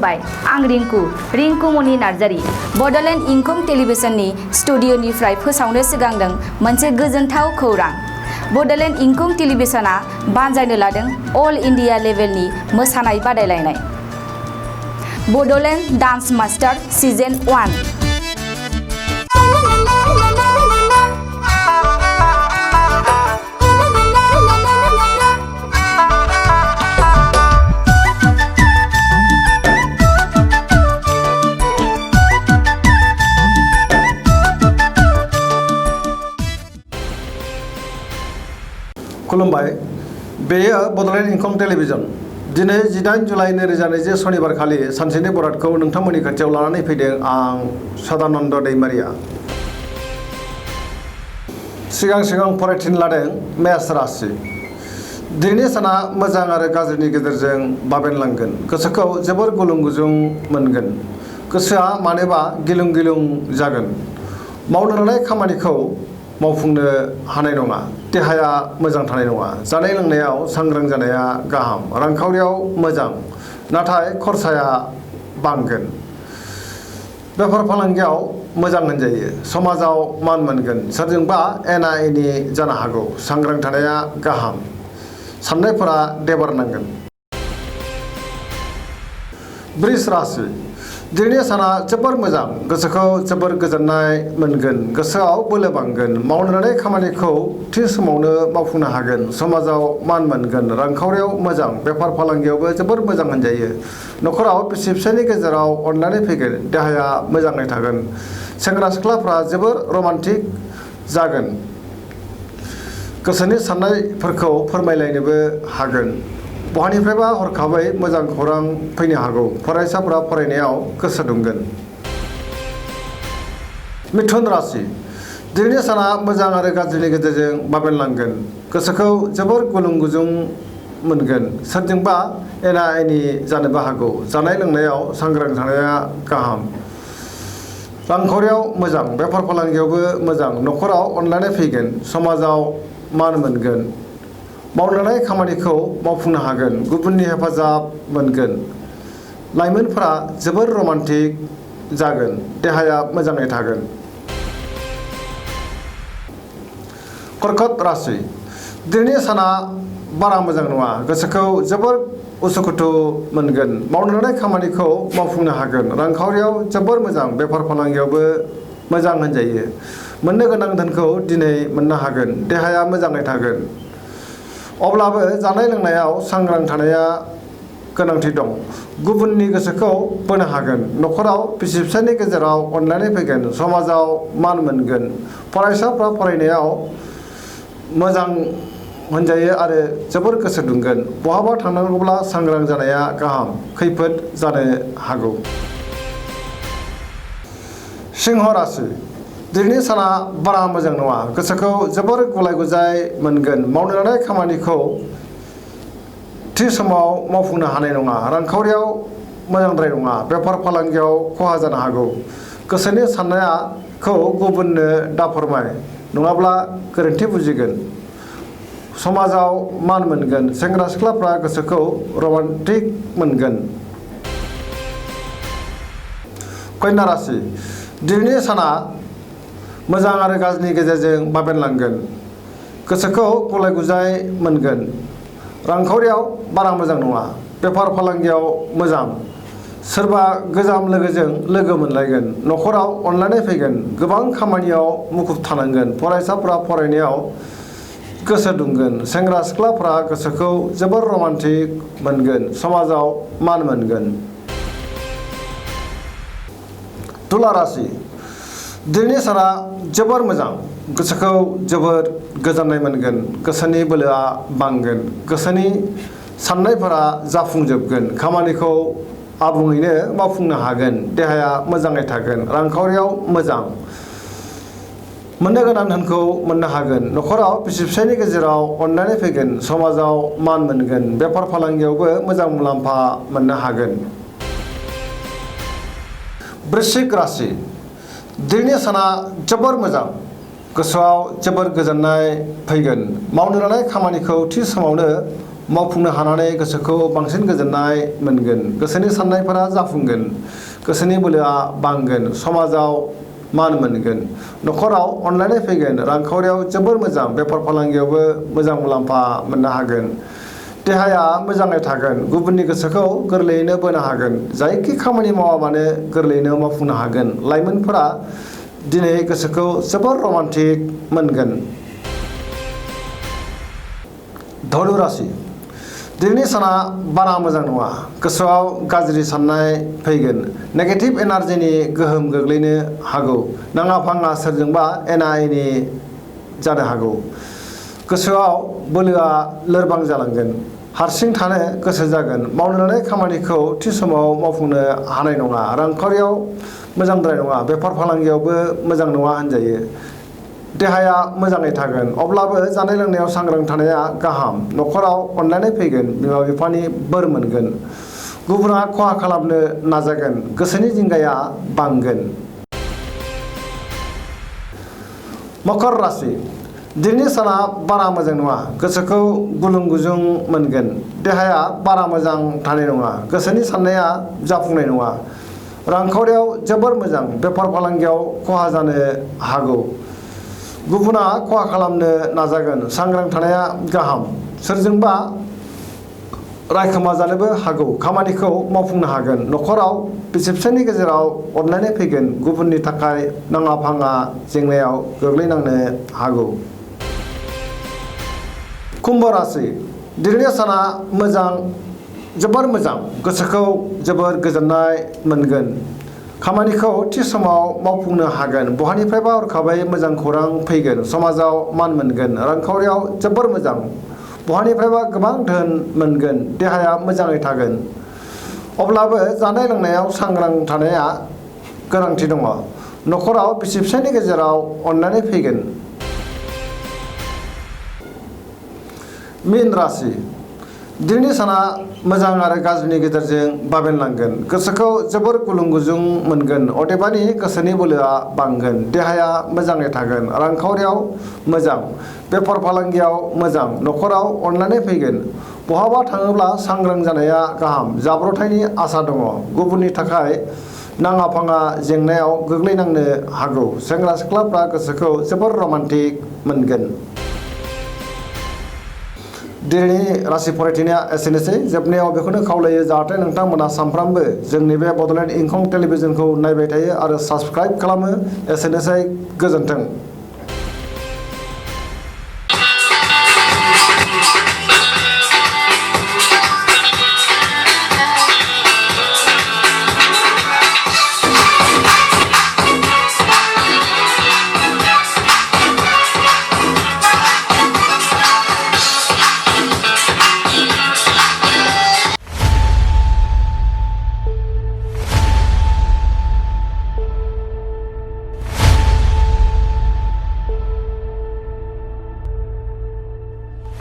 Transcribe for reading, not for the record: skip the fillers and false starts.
खुलुमबाय आं रिंकु मनि नार्जारी बड'लेण्ड इंखं टेलिभिजननि स्टुडिअ'निफ्राय फोसावनो सिगांदों मोनसे गोजोनथाव खौरां। बड'लेण्ड इंखं टेलिभिजनआ बानजायनो लादों अल इन्डिया लेभेलनि मोसानाय बादायलायनाय बड'लेण्ड डान्स मास्टार सिजन 1। खुलुमबाय बेयो बड'लेण्ड इंखं टेलिभिजन दिनै 18 जुलाइ 2020 सनिबार खालि सानसेनि बरादखौ नोंथांमोननि खाथियाव लानानै फैदों आं सदानन्द दैमारिया। सिगां फरायथिन लादों मेष राशि। दिनैनि साना मोजां आरो गाज्रिनि गेजेरजों बाबेनलांगोन। गोसोखौ जोबोर गुलुं गुजुं मोनगोन। गोसोआ मानोबा गिलुं गिलुं जागोन। मावनो लानाय खामानिखौ मावफुंनो हानाय नङा। देहाया मोजां थानाय नङा। जानाय लोंनायाव सांग्रां जानाया गाहाम। रांखावरियाव मोजां नाथाय खरसाया बांगोन। बेफार फालांगियाव मोजां होनजायो। समाजाव मान मोनगोन। सोरजोंबा एना एनि जानो हागौ। सांग्रां थानाया गाहाम। साननायफोरा देबारनांगोन। वृष राशि। दिनैनि साना जोबोर मोजां। गोसोखौ जोबोर गोजोननाय मोनगोन। गोसोआव बोलो बांगोन। मावनो लानाय खामानिखौ थि समावनो मावफुंनो हागोन। समाजाव मान मोनगोन। रांखावरियाव मोजां। बेफार फालांगियावबो जोबोर मोजां होनजायो। न'खराव बिसि फिसायनि गेजेराव अनलायनाय फैगोन। देहाया मोजाङै थागोन। सेंग्रा सिख्लाफ्रा जोबोर रमान्टिक जागोन। गोसोनि साननायफोरखौ फोरमायलायनोबो हागोन। बहानिफ्रायबा हरखाबै मोजां खौरां फैनो हागौ। फरायसाफोरा फरायनायाव गोसो दुंगोन। मिथुन राशि। दिनैनि साना मोजां आरो गाज्रिनि गेजेरजों बाबेनलांगोन। गोसोखौ जोबोर गुलुं गुजुं मोनगोन। सोरजोंबा एना एनि जानोबो हागौ। जानाय लोंनायाव सांग्रां थानाया गाहाम। रांखावरियाव मोजां। बेफार फालांगियावबो मोजां। न'खराव अनलायनाय फैगोन। समाजाव मान मोनगोन। मावनो लानाय खामानिखौ मावफुंनो हागोन। गुबुननि हेफाजाब मोनगोन। लाइमोनफोरा जोबोर रमान्टिक जागोन। देहाया मोजाङै थागोन। कर्कट राशि। दिनैनि साना बारा मोजां नङा। गोसोखौ जोबोर उसुखुथु मोनगोन। मावनो लानाय खामानिखौ मावफुंनो हागोन। रांखावरियाव जोबोर मोजां। बेफार फालांगियावबो मोजां होनजायो। मोननो गोनां धोनखौ दिनै मोननो हागोन। देहाया मोजाङै थागोन। अब्लाबो जानाय लोंनायाव सांग्रां थानाया गोनांथि दं। गुबुननि गोसोखौ बोनो हागोन। न'खराव बिसि फिसायनि गेजेराव अनलायनाय फैगोन। समाजाव मान मोनगोन। फरायसाफ्रा फरायनायाव मोजां होनजायो आरो जोबोर गोसो दुंगोन। बहाबा थांनांगौब्ला सांग्रां जानाया गाहाम। खैफोद जानो हागौ। सिंह राशि। दिनैनि साना बारा मोजां नङा। गोसोखौ जोबोर गुलाय गुजाय मोनगोन। मावनो लानाय खामानिखौ थि समाव मावफुंनो हानाय नङा। रांखावरियाव मोजांद्राय नङा। बेफार फालांगियाव खहा जानो हागौ। गोसोनि साननायखौ गुबुननो दाफोरमाय नङाब्ला गोरोन्थि बुजिगोन। समाजाव मान मोनगोन। सेंग्रा सिख्लाफ्रा गोसोखौ रमान्टिक मोनगोन। कन्या राशि। दिनैनि साना मोजां आरो गाज्रिनि गेजेरजों बाबेनलांगोन। गोसोखौ गुलाय गुजाय मोनगोन। रांखावरियाव बारा मोजां नङा। बेफार फालांगियाव मोजां। सोरबा गोजाम लोगोजों लोगो मोनलायगोन। न'खराव अनलायनाय फैगोन। गोबां खामानियाव मुखुब थानांगोन। फरायसाफ्रा फरायनायाव गोसो दुंगोन। सेंग्रा सिख्लाफ्रा गोसोखौ जोबोर रमान्टिक मोनगोन। समाजाव मान मोनगोन। तुला राशि। दिनैनि साना जोबोर मोजां। गोसोखौ जोबोर गोजोननाय मोनगोन। गोसोनि बोलोआ बांगोन। गोसोनि साननायफोरा जाफुंजोबगोन। खामानिखौ आबुङैनो मावफुंनो हागोन। देहाया मोजाङै थागोन। रांखावरियाव मोजां। मोननो गोनां धोनखौ मोननो हागोन। न'खराव बिसि फिसायनि गेजेराव अनलायनाय फैगोन। समाजाव मान मोनगोन। बेफार फालांगियावबो मोजां मुलाम्फा मोननो हागोन। वृश्चिक राशि। दिनैनि साना जोबोर मोजां। गोसोआव जोबोर गोजोननाय फैगोन। मावनो लानाय खामानिखौ थि समावनो मावफुंनो हानानै गोसोखौ बांसिन गोजोननाय मोनगोन। गोसोनि साननायफोरा जाफुंगोन। गोसोनि बोलोआ बांगोन। समाजाव मान मोनगोन। न'खराव अनलायनाय फैगोन। रांखावरियाव जोबोर मोजां। बेफार फालांगियावबो मोजां मुलाम्फा मोननो हागोन। देहाया मोजाङै थागोन। गुबुननि गोसोखौ गोरलैयैनो बोनो हागोन। जायखि खामानि मावा मानो गोरलैयैनो मावफुंनो हागोन। लाइमोनफोरा दिनै गोसोखौ जोबोर रमान्टिक मोनगोन। धनु राशि दिनैनि साना बारा मोजां नङा। गोसोआव गाज्रि साननाय फैगोन। नेगेटिभ एनार्जिनि गोहोम गोग्लैनो हागौ। नाङा फाङा सोरजोंबा एना एनि जानो हागौ। गोसोआव बोलोआ लोरबां जालांगोन। हारसिं थानो गोसो जागोन। मावनो लानाय खामानिखौ थि समाव मावफुंनो हानाय नङा। रांखावरियाव मोजांद्राय नङा। बेफार फालांगियावबो मोजां नङा होनजायो। देहाया मोजाङै थागोन। अब्लाबो जानाय लोंनायाव सांग्रां थानाया गाहाम। न'खराव अनलायनाय फैगोन। बिमा बिफानि बोर मोनगोन। गुबुना खहा खालामनो नाजागोन। गोसोनि जिंगाया बांगोन। मकर राशि दिनैनि साना बारा मोजां नङा। गोसोखौ गुलुं गुजुं मोनगोन। देहाया बारा मोजां थानाय नङा। गोसोनि साननाया जाफुंनाय नङा। रांखावरियाव जोबोर मोजां। बेफार फालांगियाव खहा जानो हागौ। गुबुना खहा खालामनो नाजागोन। सांग्रां थानाया गाहाम। सोरजोंबा रायखोमा जानोबो हागौ। खामानिखौ मावफुंनो हागोन। न'खराव बिसि फिसायनि गेजेराव अनलायनाय फैगोन। गुबुननि थाखाय नाङा फाङा जेंनायाव गोग्लैनांनो हागौ। कुम्भ राशि दिनैनि साना मोजां, जोबोर मोजां। गोसोखौ जोबोर गोजोननाय मोनगोन। खामानिखौ थि समाव मावफुंनो हागोन। बहानिफ्रायबा हरखाबै मोजां खौरां फैगोन। समाजाव मान मोनगोन। रांखावरियाव जोबोर मोजां। बहानिफ्रायबा गोबां धोन मोनगोन। देहाया मोजाङै थागोन। अब्लाबो जानाय लोंनायाव सांग्रां थानाया गोनांथि दङ। न'खराव बिसि फिसायनि गेजेराव अनलायनाय फैगोन। मीन राशि दिनैनि साना मोजां आरो गाज्रिनि गेजेरजों बाबेनलांगोन। गोसोखौ जोबोर गुलुं गुजुं मोनगोन। अदेबानि गोसोनि बोलोआ बांगोन। देहाया मोजाङै थागोन। रांखावरियाव मोजां। बेफार फालांगियाव मोजां। न'खराव अनलायनाय फैगोन। बहाबा थाङोब्ला सांग्रां जानाया गाहाम। जाब्रबथायनि आसा दङ। गुबुननि थाखाय नाङा फाङा जेंनायाव गोग्लैनांनो हागौ। सेंग्रा सिख्लाफ्रा गोसोखौ जोबोर रमान्टिक मोनगोन। दिनैनि राशि फरायथिनाया एसेनोसै। जोबनायाव बेखौनो खावलायो जाहाथे नोंथांमोना सानफ्रामबो जोंनि बे बड'लेण्ड इंखं टेलिभिजनखौ नायबाय थायो आरो साबस्क्राइब खालामो। एसेनोसै, गोजोन्थों।